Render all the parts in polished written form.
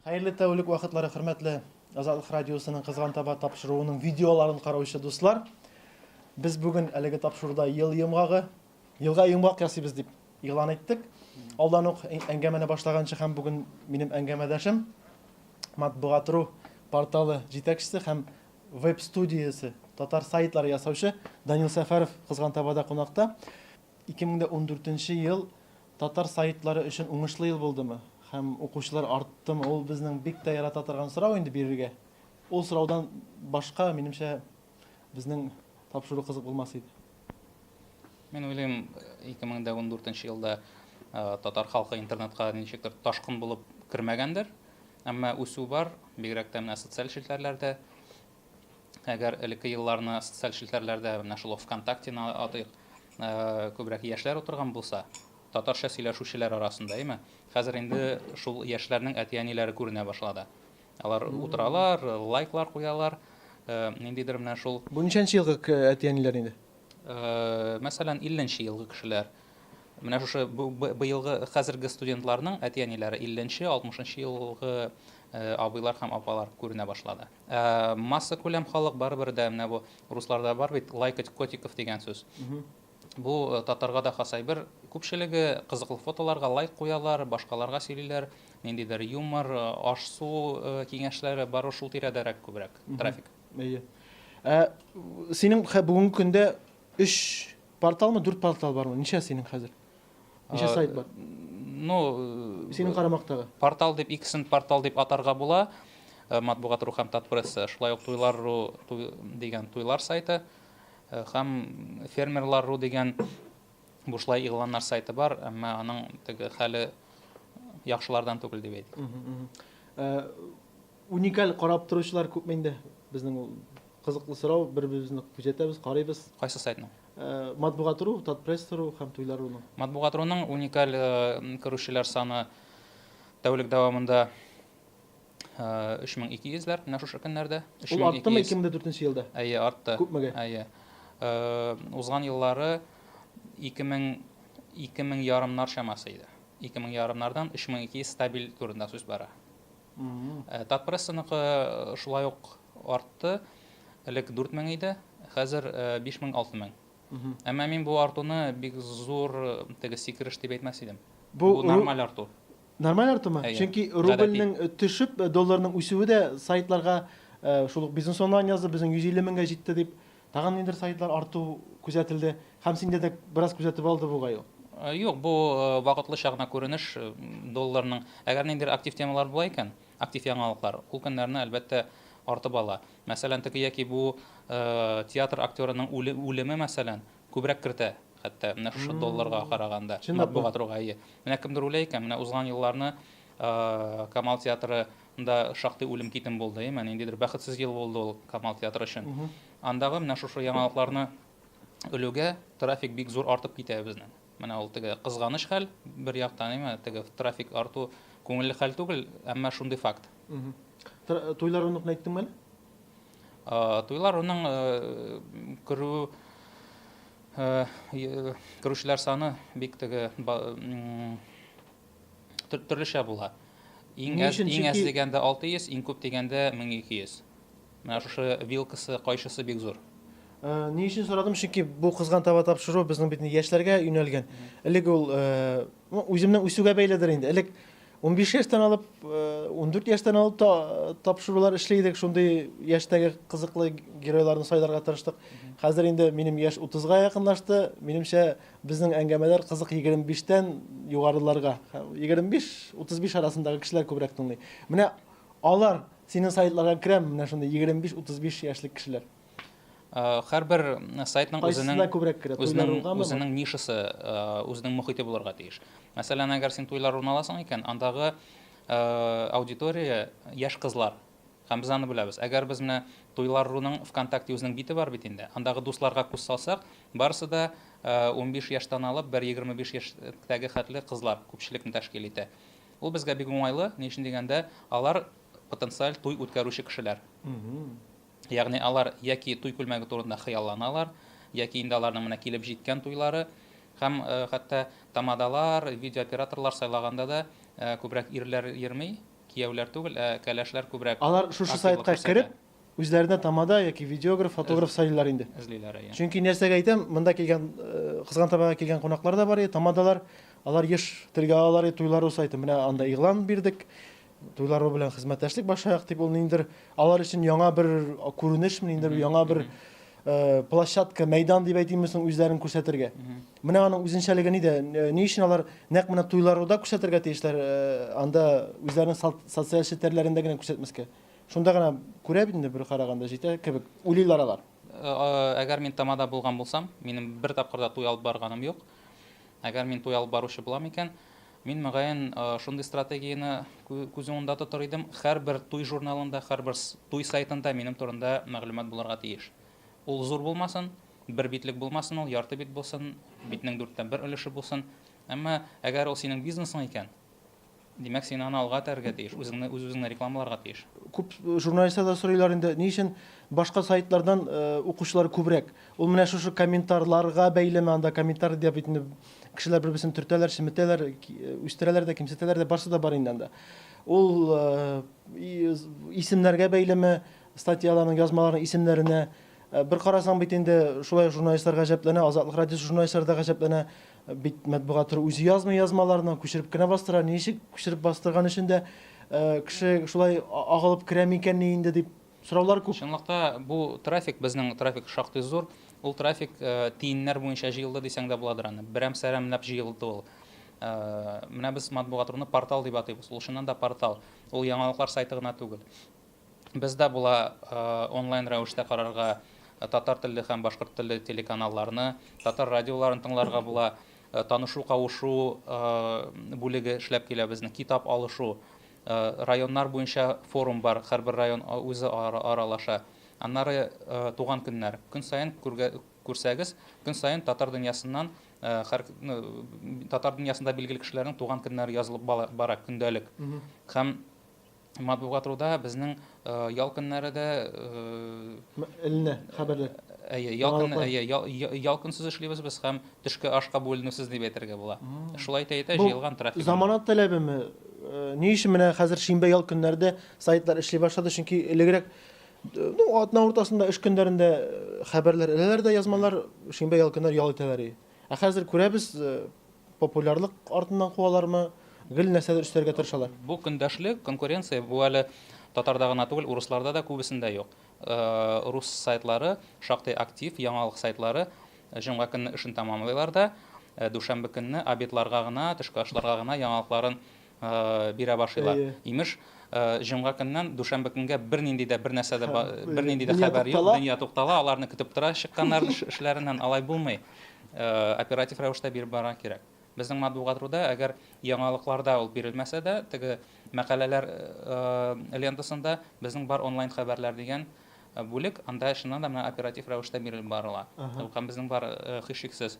Хәерле тәүлек вакытлары, хөрмәтле Азатлык радиосының Кызган таба тапшыруының видеоларын караучы дуслар. Без бүген әлеге тапшыруда ел йомгагы, елга йомгак ясыйбыз дип игълан иттек. Алдан ук әңгәмәне башлаганчы һәм бүген минем әңгәмәдәшем Матбугат.ру порталы җитәкчесе һәм веб-студиясе, татар сайтлары ясаучы Данил Сәфәров Кызган табада кунакта. 2014 ел татар сайтлары өчен уңышлы ел булдымы? Һәм укучылар арттымы? Ул безнең бик тә ярата торган сорау инде бирергә. Ул сораудан башка, минемчә, безнең тапшыру кызык булмас иде. Мин уйлыйм, 2014 елда татар халкы интернетка ничектер ташкын булып кермәгәндер. Әмма үсү бар, бигрәк тә менә социаль челтәрләрдә. Әгәр элекке елларны социаль челтәрләрдә, менә шул ВКонтактены атыйк, күбрәк яшьләр утырган булса, татарча сөйләшүчеләр арасында, әйме? Хәзер инде шул яшьләрнең әти-әниләре күренә башлады. Алар утыралар, лайклар куялар, ниндидер менә шул. Бу ничәнче елгы әти-әниләр инде? Мәсәлән, 50 нче елгы кешеләр. Менә шушы быелгы хәзерге студентларның әти-әниләре 50 нче, 60 нчы елгы абыйлар һәм апалар күренә башлады. Ә массакүләм халык барыбер дә менә бу русларда бар бит лайкать котиков дигән сүз. Бу татарга да хас әйбер. Күпчелеге кызыклы фотоларга лайк куялар, башкаларга сөйлиләр, ниндидер юмор, аш-су киңәшләре бары шул тирәдәрәк күбрәк трафик. Әйе. Ә синең бүгенге көндә өч Порталмы, дүрт портал бармы? Ничә синең хәзер? Ничә сайт бар? Ну, синең карамактагы. Портал дип икесен портал дип атарга була. Матбугат.ру һәм Татпресса, шулай ук Туйлар.ру туй, дигән туйлар сайты һәм Фермерлар.ру дигән бушлай игъланнар сайты бар, әмма аның теге хәле яхшылардан түгел дип әйтик. Уникаль карап торучылар күпме инде? Безнең ул кызыклы сорау, бер-беребезне күзәтәбез, карыйбыз. Кайсы сайтның? Матбугат.ру, Татпресс.ру һәм Туйлар.руның. Матбугат.руның уникаль керүчеләр саны тәүлек дәвамында 3200 ләр, менә шушы көннәрдә. Ул арттымы 2004 елда? Әйе, артты. Күпмегә? Әйе. Узган еллары 2000, 2000 ярымнар чамасы иде. 2000 ярымнардан 3200 стабиль турында сүз бара. Татпрессаныкы шулай ук артты. Элек 4000 иде, хәзер 5000-6000. Әмма мин бу артуны бик зур теге сикереш дип әйтмәс идем. Бу нормаль арту. Нормаль артумы? Чөнки рубльнең төшеп, долларның үсүе дә сайтларга шул ук Бизнес онлайн язды, безнең 150 меңгә җитте дип. Тагын ниндидер сайтлар арту күзәтелде. Һәм синдә дә бераз күзәтеп алды бугай ул. Юк, бу вакытлыча гына күренеш, долларның, әгәр ниндидер актив темалар була икән, актив яңалыклар, ул көннәрне, әлбәттә, артып ала. Мәсәлән, теге яки бу театр актерының үлеме, мәсәлән, күбрәк кертә, хәтта менә шушы долларга караганда, матбугат руга, әйе. Менә кемдер үлә икән, менә узган елларны Камал театры нда шактый үлем-китем булды, әйеме? Ниндидер бәхетсез ел булды ул Камал театры өчен. Андагы менә шушы яңалыкларны үлүгә трафик бик зур артып китә безнең. Менә ул теге кызганыч хәл бер яктан, әйеме? Теге трафик арту күңелле хәл түгел, әмма шундый факт. Туйлар уныкны әйттеңме әле? Туйлар уның керү керүчеләр саны бик теге төрлечә була. Иң әз, иң әз дигәндә 600, иң күп дигәндә 1200. Менә шушы вилкасы, кайшысы бик зур. Ни өчен сорадым? Чөнки бу кызган таба тапшыру безнең бит яшьләргә юнәлгән. Элек ул, үземнең үсүгә бәйледер инде. Элек 15 яшьтән алып, 14 яшьтән алып та тапшырулар эшли идек. Шундый яшьтәге кызыклы геройларны сайларга тырыштык. Хәзер инде минем яшь 30-га якынлашты. Минемчә, безнең әңгәмәләр кызык 25-тән югарыларга, 25-35 арасындагы кешеләр күбрәк тыңлый. Менә алар синең сайтларга керәме, менә шундый 25-35 яшьлек кешеләр? Һәрбер сайтның үзенең үзенең үзенең нишасы, үзенең мохите булырга тиеш. Мәсәлән, әгәр син туйлар урын аласың икән, андагы аудитория яшь кызлар. Һәм без аны беләбез. Әгәр без менә Туйлар.руның ВКонтакте үзенең бите бар бит инде. Андагы дусларга күз салсак, барысы да 15 яшьтән алып бер 25 яшьтәге хәтле кызлар күпчелекне тәшкил итә. Ул безгә бик уңайлы, ни өчен дигәндә, алар потенциаль туй үткәрүче кешеләр. Ягъни алар яки туй күлмәге турында хыялланалар, яки инде аларның менә килеп җиткән туйлары. Һәм хәтта тамадалар, видеооператорлар сайлаганда да күбрәк ирләр йөрми. кияүләр түгел, ә кәләшләр күбрәк Алар шушы активлык сайтка күрсәтә. кереп, үзләренә тамада яки видеограф, фотограф сайлыйлар инде. Эзлиләр, әйе. Чөнки нәрсәгә әйтәм, монда килгән э, Кызган табага килгән кунаклар да бар иде, тамадалар, алар еш телгә алалар иде, Туйлару сайты. Менә анда игълан бирдек. Туйлару белән хезмәттәшлек башлаяк дип, ул ниндидер алар өчен яңа бер күренеш, ниндидер яңа бер э, площадка, мәйдан дип әйтимме соң, үзләрен күрсәтергә. Менә аның үзенчәлеге нидә? Э, ни өчен алар нәкъ менә Туйларуда күрсәтергә тиешләр, э, анда үзләренең социаль челтәрләрендә генә күрсәтмәскә? Шунда гына күрә бит инде бер караганда җитә кебек уйлыйлар алар. Әгәр мин тамада булган булсам, минем бер тапкыр да туй алып барганым юк. Әгәр мин туй алып баручы булам икән, мин, мөгаен, шундый стратегияне күз уңында тотыр идем, һәрбер туй журналында, һәрбер туй сайтында минем турында мәгълүмат булырга тиеш. Ул зур булмасын, бер битлек булмасын ул, ярты бит булсын, битнең дүрттән бер өлеше булсын. Әмма әгәр ул синең бизнесың икән, Димәк, син аны алга этәрергә тиеш, үзеңне, үз-үзеңне рекламаларга тиеш. Күп журналистлар да сорыйлар инде, ни өчен башка сайтлардан укучылар күбрәк? Ул менә шушы комментарларга бәйлеме, анда комментарий дип бит инде кешеләр бер-берсен төртәләр, чеметәләр, үстерәләр дә, кимсетәләр дә, барсы да бар инде анда. Ул исемнәргә бәйлеме, статьяларның, язмаларның исемнәренә? Бер карасаң бит инде шулай журналистлар гаҗәпләнә, Азатлык радиосы журналистлары да гаҗәпләнә. Бит матбугат туры үзе язмый язмаларны, күчереп кенә бастыра. Ничек күчереп бастырган өчен дә кеше шулай агылып керә микәнни инде дип сораулар күп. Чынлыкта бу трафик, безнең трафик шактый зур. Ул трафик тиеннәр буенча җыелды дисәң дә буладыр аны. Берәм-сәрәмләп җыелды ул. Менә без матбугат.руны портал дип атыйбыз. Ул чыннан да портал. Ул яңалыклар сайты гына түгел. Бездә була онлайн рәвештә карарга татар телле һәм башкорт телле телеканалларны, татар радиоларын тыңларга була, танышу-кавышу бүлеге эшләп килә безнең, китап алышу, районнар буенча форум бар, һәрбер район үзе аралаша. Аннары туган көннәр. Көн саен күрсәгез, көн саен татар дөньясыннан һәр татар дөньясында билгеле кешеләрнең туган көннәре язылып бара көндәлек. Һәм Матбугат.руда безнең ял көннәре дә эленә хәбәрләр. Әйе, ял көн, әйе, ял, ял көнсез эшлибез без һәм төшке ашка бүленүсез дип әйтергә була. Шулай итә итә җыелган трафик. Замана таләбеме? Ни өчен менә хәзер шимбә ял көннәрдә сайтлар эшли башлады? Чөнки элегрәк, ну, атна уртасында эш көннәрендә хәбәрләр эләләр дә язмалар, шимбә ял көннәр ял итәләр. Ә хәзер күрәбез, Популярлык артыннан куалармы, гел нәрсәдер өстәргә тырышалар. Бу көндәшлек, конкуренция, бу әле татарда гына түгел, урысларда да күбесендә юк. Рус сайтлары шактый актив, яңалык сайтлары җомга көнне эшен тәмамлыйлар да, дүшәмбе көнне обедларга гына, төшке ашларга гына яңалыкларын бирә башлыйлар. Имеш, җомга көннән дүшәмбе көнгә бернинди дә бер нәрсә дә бернинди дә хәбәр юк, дөнья туктала, аларны көтеп тора чыкканнар эшләреннән, алай булмый. Оператив рәвештә биреп барырга кирәк. Безнең матбугат.руда әгәр яңалыкларда ул бирелмәсә дә, теге мәкаләләр лентасында безнең бар онлайн хәбәрләр дигән бүлек, анда чыннан да менә оператив рәвештә бирелеп барыла. Һәм безнең бар һичшиксез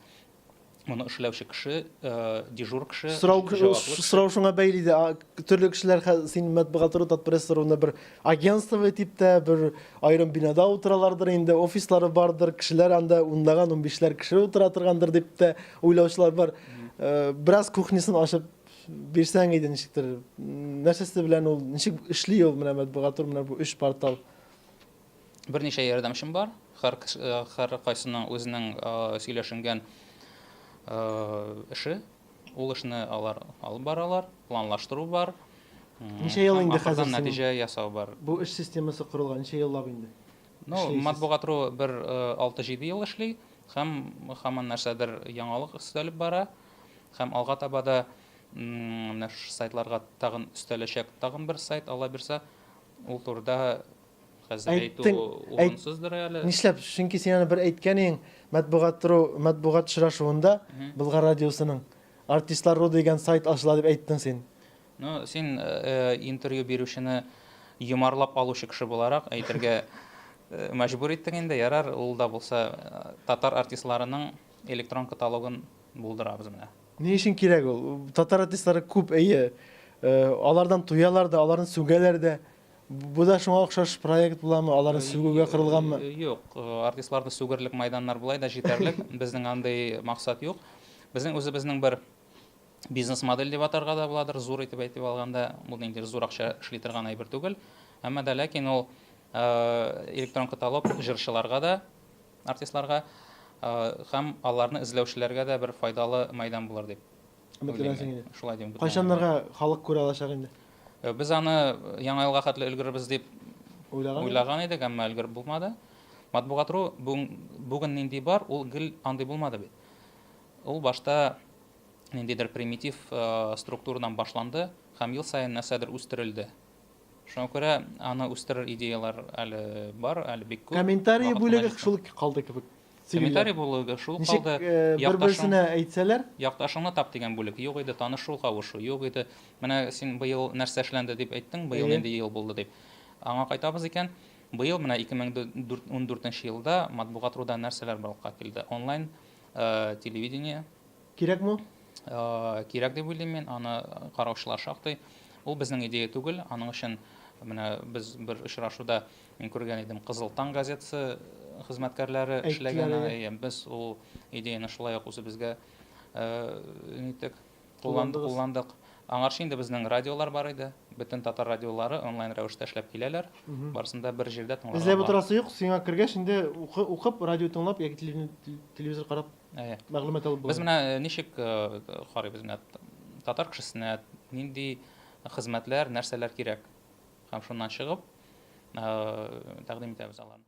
моны эшләүче кеше, дежур кеше, Сорау җаваплы кеше. Сорау шуңа бәйле иде. Төрле кешеләр син матбугат.ру, Татпресс.руны бер агентство дип тә, бер аерым бинада утыралардыр инде, офислары бардыр, кешеләр анда унлаган, унбишләр кеше утыра торгандыр дип тә уйлаучылар бар. Бераз кухнясын ачып бирсәң иде ничектер. Нәрсәсе белән ул, ничек эшли ул менә матбугат.ру, менә бу өч портал? Берничә ярдәмчем бар. Һәр һәр кайсының үзенең сөйләшенгән эше. Ул эшне алар алып баралар, планлаштыру бар. Ничә ел инде хәзер нәтиҗә ясау бар. Бу эш системасы корылган ничә еллап инде? Ну, Матбугат.ру бер 6-7 ел эшли һәм һаман нәрсәдер яңалык өстәлеп бара. Һәм алга таба да менә шушы сайтларга тагын өстәләчәк тагын бер сайт, Алла бирса, ул турыда Хәзер әйтү Әйттең, әйт. урынсыздыр әле. Нишләп? Чөнки син аны бер әйткән идең, матбугат.ру матбугат очрашуында Болгар радиосының Артистлар.ру дигән сайт ачыла дип әйттең син. Ну, син интервью бирүчене йомарлап алучы кеше буларак әйтергә мәҗбүр иттең инде. Ярар, ул да булса татар артистларының электрон каталогын булдырабыз менә. Ни өчен кирәк ул? Татар артистлары күп, әйе. Алардан туялар да, аларны сүгәләр дә. Бу да шуңа охшаш проект буламы? Аларны сүгүгә корылганмы? Юк, артистларны сүгерлек майданнар болай да җитәрлек. Безнең андый максат юк. Безнең үзебезнең бер Бизнес-модель дип атарга да буладыр, зур итеп әйтеп алганда, бу ниндидер зур акча эшли торган әйбер түгел. Әмма дә ләкин ул электрон каталог җырчыларга да, артистларга һәм аларны эзләүчеләргә дә бер файдалы мәйдан булыр дип Өметләнәсең инде. Шулай дип өметләнәм. Кайчаннарга халык күрә алачак инде? Без аны Яңа елга хәтле өлгерербез дип уйлаган, уйлаган идек, әмма өлгереп булмады. Матбугат.ру бүген нинди бар, ул гел андый булмады бит. Ул башта ниндидер примитив структурадан башланды һәм ел саен нәрсәдер үстерелде. Шуңа күрә аны үстерер идеяләр әле бар, әле бик күп. Комментарий бүлеге шул калды кебек. Комментарий бүлеге шул калды. Бер-берсенә әйтсәләр. Якташыңны тап дигән бүлек юк иде, танышу, кавышу юк иде. Менә син быел нәрсә эшләнде дип әйттең, быел нинди ел булды дип. Аңа кайтабыз икән, быел менә 2014 елда Матбугат.руда нәрсәләр барлыкка килде? Онлайн телевидение. Кирәкме ул? Кирәк дип уйлыйм мин, аны караучылар шактый. Ул безнең идея түгел, аның өчен менә без бер очрашуда мин күргән идем, Кызыл таң газетасы хезмәткәрләре эшләгән, әйе, без ул идеяне шулай ук үзебезгә ниттек, кулландык. Аңарчы инде безнең радиолар бар иде. Бөтен татар радиолары онлайн рәвештә эшләп киләләр. Барысын да бер җирдә тыңларга була. Эзләп утырасы юк, сиңа кергәч инде укып, радио тыңлап яки телевизор карап Әйе. Мәгълүмат алып була. Без менә э, ничек э, карыйбыз менә татар кешесенә нинди хезмәтләр, нәрсәләр кирәк. Һәм шуннан чыгып э, тәкъдим итәбез аларны.